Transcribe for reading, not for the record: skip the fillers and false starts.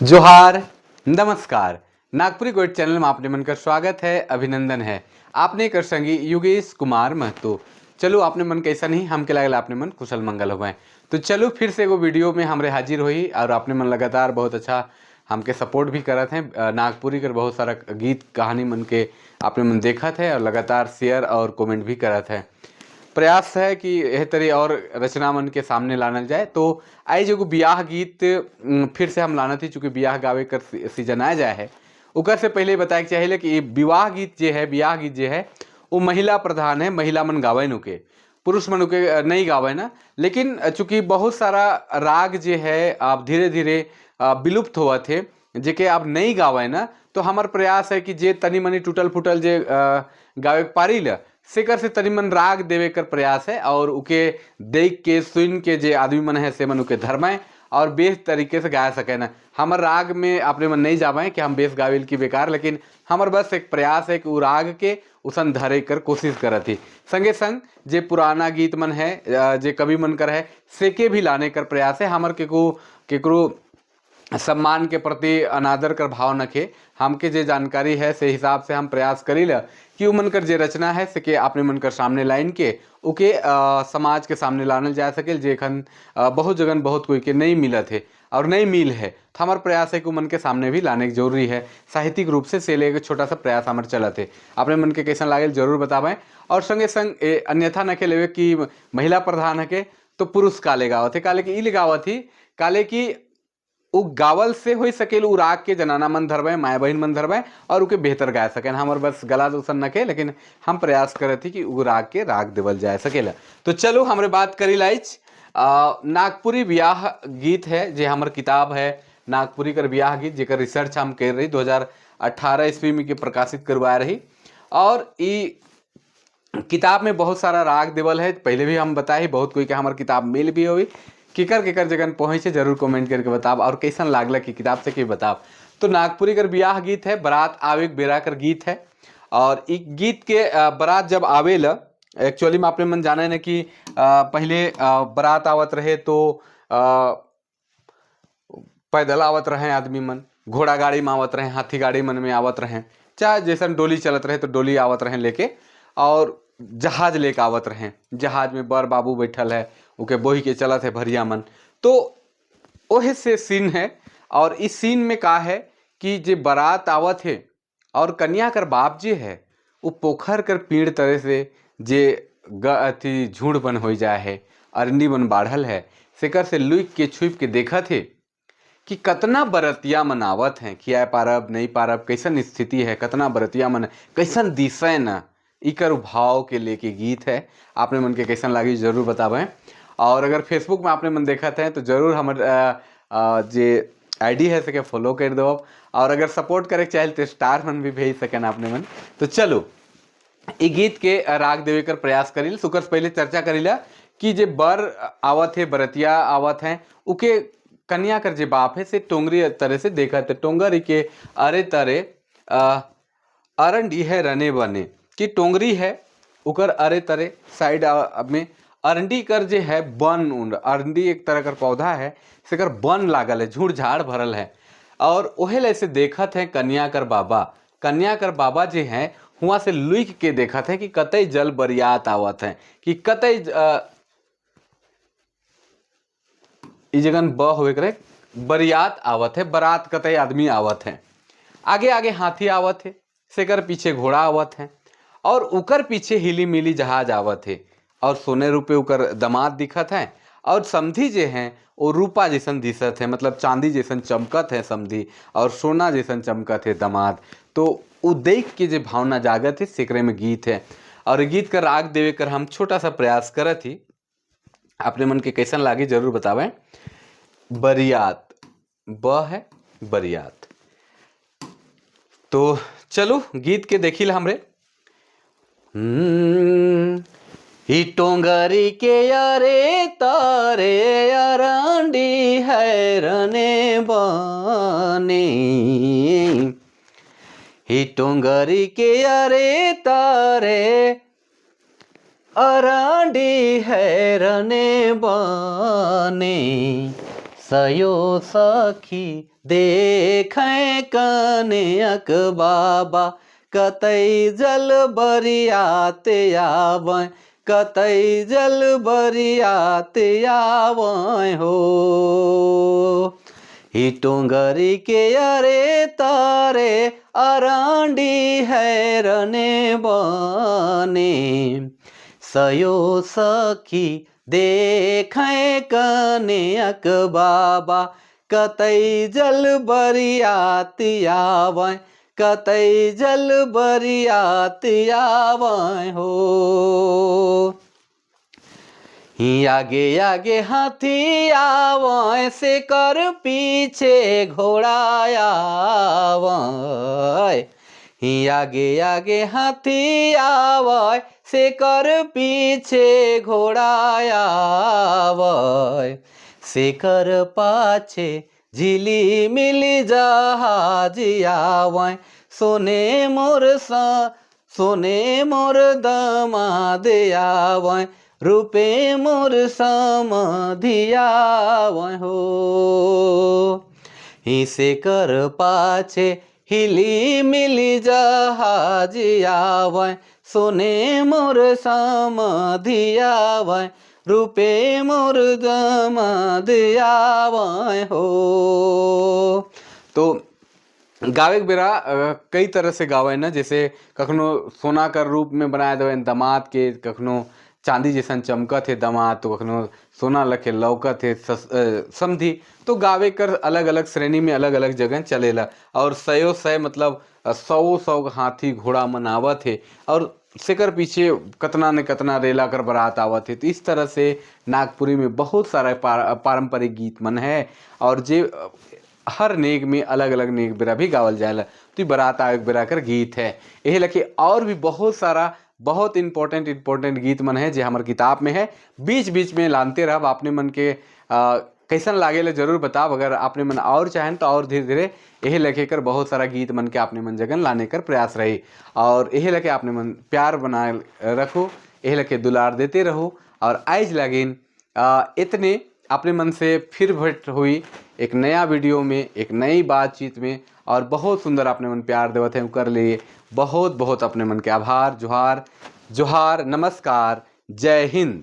जोहार, नमस्कार। नागपुरी गोइट चैनल में आपने मन का स्वागत है, अभिनंदन है। आपने कर संगी युगेश कुमार महतो। चलो आपने मन कैसा नहीं हमके लागल आपने मन कुशल मंगल हुए। तो चलो फिर से एगो वीडियो में हमरे हाजिर हुई और आपने मन लगातार बहुत अच्छा हमके सपोर्ट भी करत हैं। नागपुरी कर बहुत सारा गीत कहानी मन के आपने मन देखत है और लगातार शेयर और कमेंट भी करत है। प्रयास है कि यह तरह और रचना मन के सामने लानल जाए। तो आज एगो बियाह गीत फिर से हम लानत ही, चूँकि बियाह गावे कर सीजन आ जाए है। उकर से पहले बताए के चाहिए कि विवाह गीत जे है, बियाह गीत जे है वो महिला प्रधान है, महिला मन गावे नुके, पुरुष मन के नहीं गावे ना। लेकिन चूँकि बहुत सारा राग जे है आप धीरे धीरे विलुप्त हुआ थे, जेके आप नहीं गावे ना, तो हमार प्रयास है कि जे तनी मनी टूटल फूटल जे गावे के पारी ल सेकर से तनी मन राग देवे कर प्रयास है और उके देख के सुन के जे आदमी मन है से मन उके धर्माए और बेस तरीके से गा सके ना। हमर राग में अपने मन नहीं जावे कि हम बेस गावेल की बेकार, लेकिन हमर बस एक प्रयास है कि उ राग के उसन धरे कर कोशिश करत ही। संगे संग जे पुराना गीत मन है, जे कवि मन कर है, सेके भी लाने कर प्रयास है। हमर केको केकरो सम्मान के प्रति अनादर कर भाव नखे, हमके जे जानकारी है से हिसाब से हम प्रयास करी ल कि उ मन कर जे रचना है से के अपने मन कर सामने लाइन के उके समाज के सामने लानल जा सके, जे एखन बहुत जगन बहुत कोई के नहीं मिलत है और नहीं मिल है। तो हमार प्रयास है कि मन के सामने भी लाने की जरूरी है साहित्यिक रूप से लेके छोटा सा प्रयास हमार चलत है। अपने मन के कैसन लागल जरूर बतावें। और संगे संग अन्यथा न के लेवे कि महिला प्रधान है के तो पुरुष काले गावत है, काले की ई गावत ही काले की उ गावल से हो सकेल उ राग के जनाना मन धरबे, माय बहन मन धरबे और उके बेहतर गा सकें। हमार बस गला दोसन न के, लेकिन हम प्रयास करत ही कि उ राग के राग देवल जा सकेला। तो चलो हमरे बात करी लाइच नागपुरी ब्याह गीत है जे हमर किताब है नागपुरी कर ब्याह गीत, जेकर रिसर्च हम कर रही 2018 ईस्वी में के प्रकाशित करवा रही। और ई किताब में बहुत सारा राग देवल है, पहले भी हम बताए बहुत कोई के हमार किताब मिल भी होई, केकर केकर जगन पहुँचे जरूर कमेंट करके बताब और कैसन लागल कि किताब से के बताब। तो नागपुरी कर ब्याह गीत है, बारात आवे बेरा कर गीत है। और एक गीत के बारात जब आवेल, एक्चुअली में अपने मन जाने न कि पहले बारात आवत रहे तो पैदल आवत रहे आदमी मन, घोड़ा गाड़ी में आवत रहे, हाथी गाड़ी मन में आवत रहे, चाहे जैसन डोली चलत रहे तो डोली आवत रहे लेके, और जहाज लेके आवत रहे, जहाज में बर बाबू बैठल है उके बोही के चलत है भरिया मन। तो ओहे से सीन है। और इस सीन में का है कि जे बारात आवत है और कन्या कर बाप जे है वो पोखर कर पीड़ तरह से जे अथी झूठ बन हो जाए है, अरंडी बन बाढ़ल है, सेकर से लुक के छुप के देखत है कि कतना बरतिया मनावत हैं, खियाए पारब नहीं पारब, कैसन स्थिति है, कतना बरतिया मन कैसन दिसे न, इकर भाव के लेके गीत है। आपने मन के कैसन लगी जरूर बतावें। और अगर फेसबुक में आपने मन देखत हैं तो जरूर हमर जे आईडी है सके फॉलो कर दो। और अगर सपोर्ट करे चाहे तो स्टार मन भी भेज सकें आपने मन। तो चलो ई गीत के राग देवे कर प्रयास करील। सुकर से पहले चर्चा करीला कि जे बर आवत है, बरतिया आवत हैं, उके कन्या कर जे बाप है से टोंगरी तरह से देखत है, टोंगरी के अरे तरे अरंडी है रने बने कि टोंगरी है उकर अरे तरे साइड में अरंडी कर जे है बन उन, अरंडी एक तरह कर पौधा है, सेकर बन लागल है, झूठ झाड़ भरल है। और ओहे ला ऐसे देखत है कन्या कर बाबा, कन्या कर बाबा जे हैं हुआ से लुक के देखत है कि कतई जल बरियात आवत है, कि कतई ई जगन ब होवे करे बरियात आवत है, बारात कतई आदमी आवत है, आगे आगे हाथी आवत है, सेकर पीछे घोड़ा आवत है और उकर पीछे हिली मिली जहाज आवत है और सोने रूपे उकर दमाद दिखत है और समधी जे हैं वो रूपा जैसन दिसत है, मतलब चांदी जैसन चमकत है समधी और सोना जैसन चमकत है दमाद। तो वो देख के जे भावना जागत है सेकरे में गीत है। और गीत का राग देवे कर हम छोटा सा प्रयास करत ही, अपने मन के कैसन लागी जरूर बतावें। बरियात ब है बरियात। तो चलो गीत के देखिल हमरे। ई टोंगरी के अरे तारे अरंडी है रने बने, ई टोंगरी के अरे तारे अरंडी है रने बने, सयो सखी देखे कन्यक बाबा, कतई जल बरियात आवे, कतई जल बरियात आवे हो। ही टोंगरी के अरे तारे अरांडी है रने बने, सयो सखी देखे कन्यक बाबा, कतई जल बरियात आवे, कतई जल बरियात आवे हो। ही आगे आगे हाथी आवे, से कर पीछे घोड़ा आवे। ही आगे आगे हाथी आवे, से कर पीछे घोड़ा आवे, से कर पाछे झिली मिली जहाज आवे, सोने मोर दमाद आवे, रूपे मोर समधि आवे हो। ही से कर पाछे हिली मिली जहाज आवे, सोने मोर समधि आवे, रूपे मोर दमाद आवे हो। तो गावे के बेरा कई तरह से गावे न, जैसे कखनो सोना कर रूप में बनाए देवे दमाद के, कखनो चांदी जैसन चमकत है दमाद, तो कखनो सोना लखे लौकत है समधी। तो गावे कर अलग अलग श्रेणी में अलग अलग जगह चलेला। और सयो सय मतलब सौ सौ हाथी घोड़ा मनावत है और सेकर पीछे कतना न कतना रेला कर बारात आवत है। तो इस तरह से नागपुरी में बहुत सारा पारंपरिक गीत मन है और जे हर नेग में अलग अलग नेग बेरा भी गावल जाएला। तो बारात आवे बेरा कर गीत है। यही लके और भी बहुत सारा बहुत इम्पोर्टेंट इम्पोर्टेंट गीत मन है जो हमारे किताब में है। बीच बीच में लानते रहब। आपने मन के कैसन लागे ले जरूर बताब। अगर आपने मन और चाहें तो और धीरे धीरे यही लखे कर बहुत सारा गीत मन के आपने मन जगन लाने कर प्रयास रही। और यही लके आपने मन प्यार बनाए रखो, यही लके दुलार देते रहो। और आज लगिन इतने अपने मन से फिर भेंट हुई एक नया वीडियो में, एक नई बातचीत में। और बहुत सुंदर अपने मन प्यार देवत हैं कर लिए बहुत बहुत अपने मन के आभार। जोहार जोहार, नमस्कार, जय हिंद।